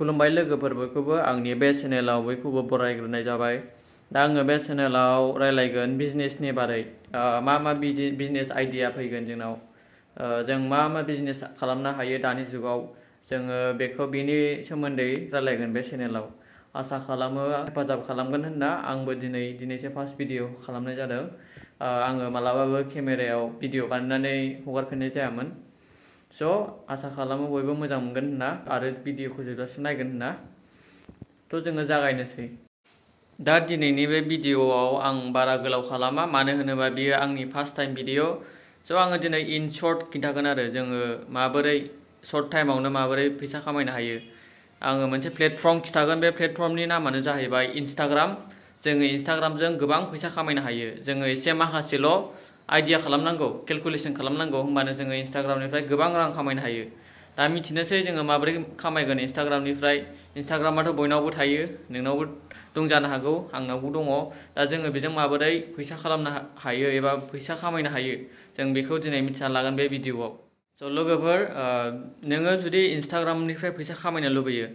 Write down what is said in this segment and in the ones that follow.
खुलुमबाय लोगोफोर बयखौबो आंनि बे चेनेलाव बयखौबो बरायग्रोनाय जाबाय। दा आङो बे चेनेलाव रायलायगोन बिजनेसनि बारै मा बिजनेस आइडिया फैगोन जोंनाव, जों मा बिजनेस खालामनो हायो दानि जुगाव, जोङो बेनि सोमोन्दै रायलायगोन बे चेनेलाव। आसा खालामो हेफाजाब खालामगोन होनना आंबो दिनैसो फार्स्ट भिडिअ खालामनाय जादों। आङो मालाबाबो केमेरायाव भिडिअ बानायनानै हगारफेरनाय जायामोन। स' आसा खालामो बयबो मोजां मोनगोन होनना आरो भिडिअखौ जोबजासिम नायगोन होनना। थ' जोङो जागायनोसै। दा दिनैनि बे भिडिअआव आं बारा गोलाव खालामा, मानो होनोबा बियो आंनि फार्स्ट टाइम भिडिअ। स' आङो दिनै इन सर्ट खिन्थागोन आरो जोङो माबोरै सर्ट टाइमावनो माबोरै फैसा खामायनो हायो। आङो मोनसे प्लेटफर्म खिन्थागोन, बे प्लेटफर्मनि नामानो जाहैबाय इन्सटाग्राम। जोङो इन्सटाग्रामजों गोबां फैसा खामायनो हायो। जोङो एसे माखासेल' आइडिया खालामनांगौ, केलकुलेसन खालामनांगौ, होमबानो जोङो इन्सटाग्रामनिफ्राय गोबां रां खामायनो हायो। दा मिथिनोसै जोङो माबोरै खामायगोन इन्सटाग्रामनिफ्राय। इन्सटाग्रामाथ' बयनावबो थायो, नोंनावबो दं जानो हागौ, आंनावबो दङ। दा जोङो बेजों माबोरै फैसा खालामनो हायो एबा फैसा खामायनो हायो, जों बेखौ दिनै मिथिना लागोन बे भिडिअआव। स' लोगोफोर, नोङो जुदि इन्सटाग्रामनिफ्राय फैसा खामायनो लुबैयो,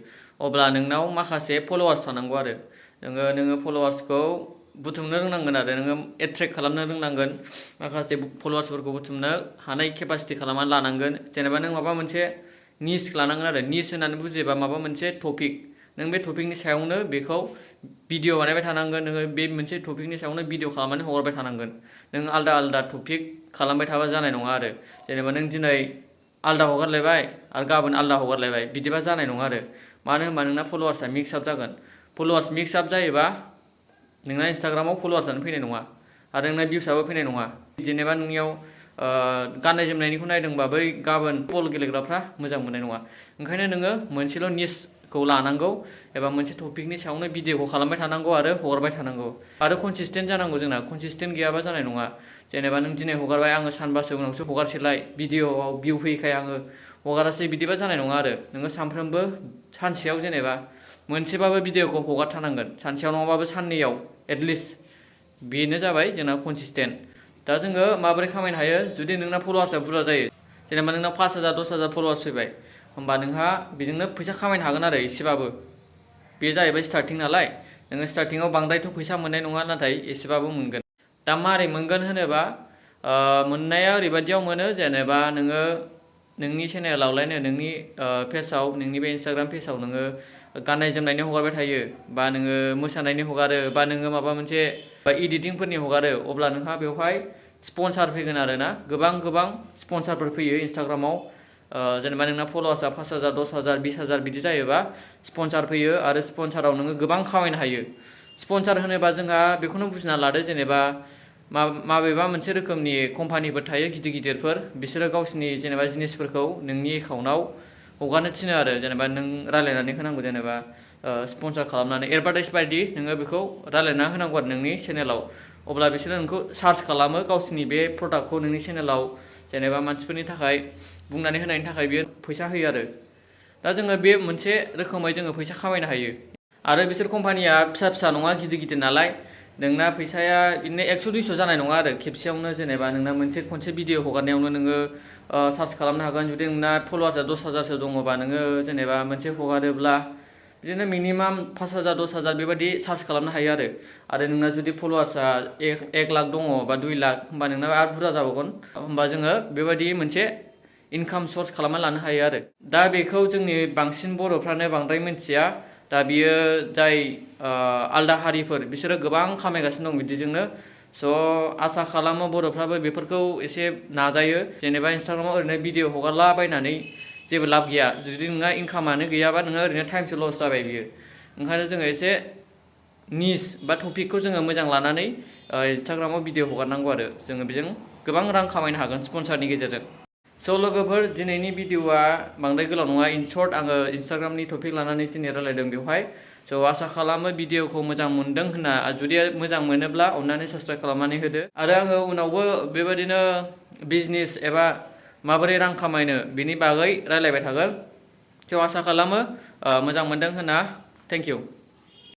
अब्ला नोंनाव माखासे फल'वार्स थानांगौ आरो। नोङो फल'वार्सखौ बुथुमनो रोंनांगोन आरो नोङो एट्रेक्ट खालामनो रोंनांगोन। माखासे फल'वार्सफोरखौ बुथुमनो हानाय केपासिटि खालामनानै लानांगोन। जेनेबा नों माबा मोनसे निश लानांगोन आरो। निश होननानै बुजियोबा माबा मोनसे टपिक, नों बे टपिकनि सायावनो बेखौ भिडिअ बानायबाय थानांगोन। नोङो बे मोनसे टपिकनि सायावनो भिडिअ खालामनानै हगारबाय थानांगोन। नों आलदा टपिक खालामबाय थाबा जानाय नङा आरो। जेनेबा नों दिनै आलदा हगारलायबाय आरो गाबोन आलदा हगारलायबाय, बिदिबा जानाय नङा आरो। मानो होनबा नोंना फल'वार्सआ मिक्स आप जागोन। फल'वार्स मिक्स आप जायोबा नोंना इन्सटाग्रामाव फल'वार्सआनो फैनाय नङा आरो नोंना भिउसआबो फैनाय नङा। जेनेबा नोंनियाव गाननाय जोमनायनिखौ नायदोंबा बै गाबोन बल गेलेग्राफ्रा मोजां मोननाय नङा। ओंखायनो नोङो मोनसेल' निशखौ लानांगौ एबा मोनसे टपिकनि सायावनो भिडिअखौ खालामबाय थानांगौ आरो हगारबाय थानांगौ। आरो कनसिसटेन्ट जानांगौ, जोंना कनसिसटेन्ट गैयाबा जानाय नङा। जेनेबा नों दिनै हगारबाय, आङो सानबासो उनावसो हगारसैलाय, भिडिअआव भिउ फैयैखाय आङो हगारासै, बिदिबा जानाय नङा आरो। नोङो सानफ्रोमबो सानसेयाव जेनेबा मोनसेबाबो भिडिअखौ हगारथारनांगोन, सानसेयाव नङाबाबो साननैयाव एटलिस्ट। बेनो जाबाय जोंना कनसिसटेन्ट। दा जोङो माबोरै खामायनो हायो, जुदि नोंना फल'वार्सआ बुरजा जायो, जेनेबा नोंनाव 5,000 10,000 फल'वार्स फैबाय, होमबा नोंहा बेजोंनो फैसा खामायनो हागोन आरो एसेबाबो। बे जाहैबाय स्टार्टिं नालाय, नोङो स्टार्टिङाव बांद्रायथ' फैसा मोननाय नङा, नाथाय एसेबाबो मोनगोन। दा मारै मोनगोन होनोबा, मोननाया ओरैबायदियाव मोनो, जेनेबा नोङो नोंनि चेनेलावलायनो, नोंनि पेजाव, नोंनि बे इन्सटाग्राम पेजाव नोङो गाननाय जोमनायनि हगारबाय थायो, बा नोङो मोसानायनि हगारो, बा नोङो माबा मोनसे इडिटिंफोरनि हगारो, अब्ला नोंहा बेवहाय स्पन्सार फैगोन आरो ना। गोबां स्पन्सारफोर फैयो इन्सटाग्रामाव। जेनेबा नोंना फल'वार्सआ 5,000 10,000 20,000 बिदि जायोबा स्पन्सार फैयो, आरो स्पन्साराव नोङो गोबां खामायनो हायो। स्पन्सार होनोबा जोंहा बेखौनो बुजिना लादो, जेनेबा माबेबा मोनसे रोखोमनि कम्पानिफोर थायो गिदिरफोर, बिसोरो गावसिनि जेनेबा जिनिसफोरखौ नोंनि एकाउन्टाव हगारनो थिनो आरो। जेनेबा नों रायलायनानै होनांगौ, जेनेबा स्पन्सार खालामनानै एडभार्टाइज बायदि नोङो बेखौ रायलायना होनांगौ आरो नोंनि चेनेलाव। अब्ला बिसोरो नोंखौ सार्च खालामो, गावसिनि बे प्रडाक्टखौ नोंनि चेनेलाव जेनेबा मानसिफोरनि थाखाय बुंनानै होनायनि थाखाय बियो फैसा होयो आरो। दा जोङो बे मोनसे रोखोमै जोङो फैसा खामायनो हायो। आरो बिसोर कम्पानिया फिसा नङा, गिदिर नालाय, नोंना फैसाया बिदिनो 100 200 जानाय नङा आरो खेबसेयावनो। जेनेबा नोंना खनसे भिडिअ हगारनायावनो नोङो सार्च खालामनो हागोन। जुदि नोंना फल'वार्सआ 10,000सो दङबा, नोङो जेनेबा मोनसे हगारोब्ला बिदिनो मिनिमाम 5,000 10,000 बेबायदि सार्च खालामनो हायो आरो नोंना जुदि फल'वार्सआ 1 लाख दङ बा 2 लाख, होमबा नोंना आरो बुरजा जाबावगोन। होमबा जोङो बेबायदि मोनसे इनकाम सर्स खालामना लानो हायो आरो। दा बेखौ जोंनि बांसिन बर'फ्रानो बांद्राय मिथिया। दा बियो जाय आलदा हारिफोर, बिसोरो गोबां खामायगासिनो दं बिदिजोंनो। स' आसा खालामो बर'फ्राबो बेफोरखौ एसे नाजायो। जेनेबा इन्सटाग्रामाव ओरैनो भिडिअ हगारलाबायनानै जेबो लाब गैया। जुदि नोंहा इनकामानो गैयाबा, नोङो ओरैनो टाइमसो लस जाबाय बियो। ओंखायनो जोङो एसे निश बा टपिकखौ जोङो मोजां लानानै इन्सटाग्रामाव भिडिअ हगारनांगौ आरो। जोङो बेजों गोबां रां खामायनो हागोन स्पन्सारनि गेजेरजों। स' लोगोफोर, दिनैनि भिडिअआ बांद्राय गोलाव नङा, इन सर्ट आङो इन्सटाग्रामनि टपिक लानानै दिनै रायलायदों बेवहाय। स' आसा खालामो भिडिअखौ मोजां मोनदों होनना। जुदि मोजां मोनोब्ला अननानै साबस्क्राइब खालामनानै होदो। आरो आङो उनावबो बेबायदिनो बिजनेस एबा माबोरै रां खामायनो बिनि बागै रायलायबाय थागोन। स' आसा खालामो मोजां मोनदों होनना। Thank you.